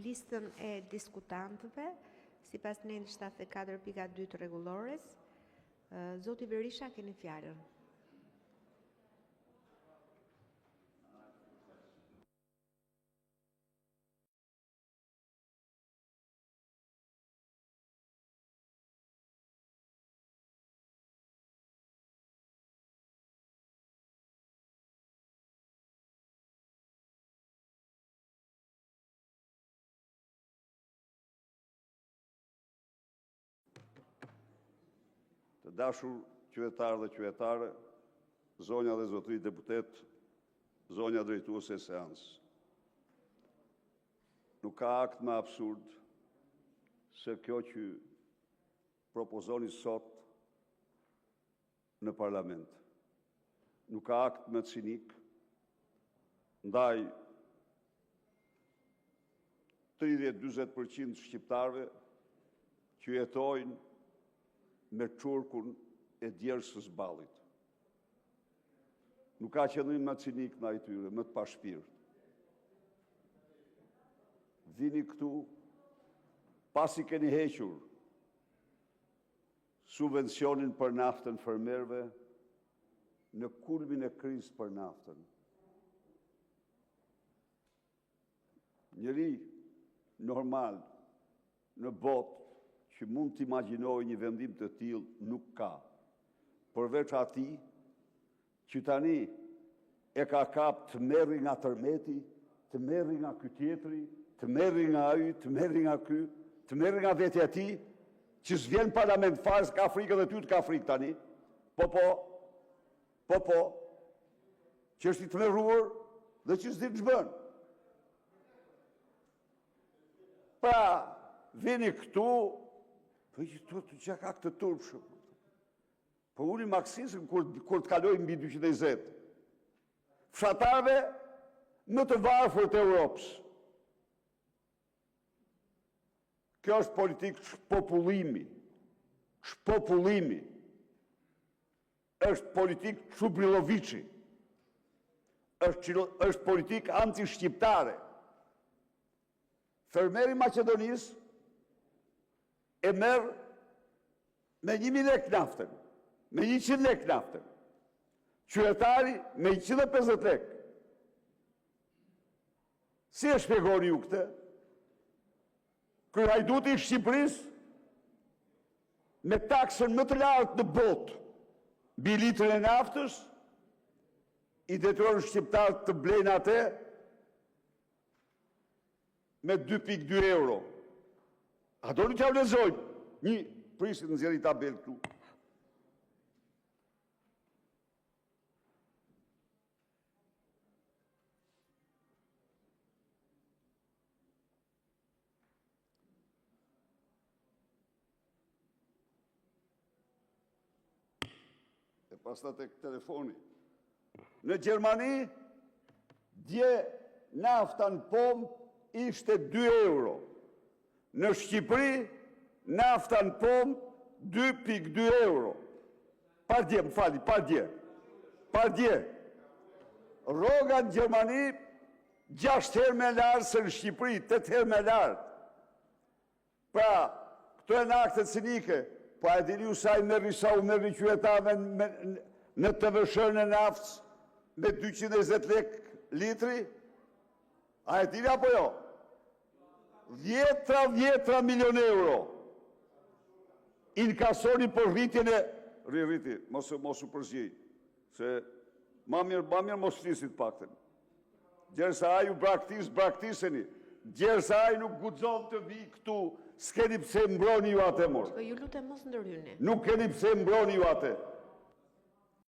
listën e diskutantëve, sipas nenit 74, pika 2, të Rregullores. Zoti Berisha, keni fjalën. Të dashur qytetarë dhe qytetare, Zonja dhe zotërinj deputetë, Zonja drejtuese e seancës, Nuk ka akt më absurd se ky që propozoni sot në Parlament. Nuk ka akt më cinik ndaj 30-40% të shqiptarëve që jetojnë me çurkun e djersës së ballit. Nuk ka qëndrim më cinik ndaj tyre, më të pashpirt. Vini këtu, pasi keni hequr subvencionin për naftën fermerëve, në kulmin e krizës për naftën. Njeri normal në botë që mund të imagjinojë një vendim të tillë nuk ka, përveç atij që tani e ka kapur tmerri nga tërmeti, tmerri nga ky tjetri, tmerri nga ai, tmerri nga ky, tmerri nga vetja e tij, që nuk vjen në Parlament fare, se ka frikë, edhe ty të ka frikë tani. Po, po, po, po, që është i tmerruar dhe që nuk di ç'bën. Pra, vini këtu, po ç'e ka këtë të turpshëm? Po ulim akcizën kur, kur të kalojë mbi 220. Fshatarëve më të varfër të Europës. Kjo është politikë shpopullimi. Shpopullimi. Është politikë Çubrilloviçi. Është, është politikë antishqiptare. Fermeri i Maqedonisë e merr me 1000 lekë naftën, me 100 lekë naftën, qytetari me 150 lekë. Si e shpjegoni ju këtë? Kryehajduti i Shqipërisë me taksën më të lartë në botë mbi litrin e naftës, i detyron shqiptarët ta blejnë atë me 2,2 euro. A doni t'jua lexoj? Një, prisni të nxjerr një tabelë këtu. E paska te telefoni. Në Gjermani, dje nafta në pompë ishte 2 euro. Në Shqipëri, nafta në pompë 2,2 euro. Pardje, më falni, pardje. Pardje. Rroga në Gjermani 6 herë më e lartë se në Shqipëri, 8 herë më e lartë. Pra, këto janë akte cinike. Po a e dini ju sa i merrni, sa u merrni qytetarëve në TVSH-në e naftës me 220 lekë litri? A e dini apo jo? Dhjetëra, dhjetëra milionë euro inkasoni për rritjen e... Rri, rri ti, mos, mos u përzi, se ma mirë, ma mirë mos flisni të paktën. Gjersa ai ju braktis, braktiseni. Gjersa ai nuk guxon të vijë këtu, s'keni pse mbroni ju atë, mor. Po ju lutem, mos ndërhyni. Nuk keni pse mbroni ju atë.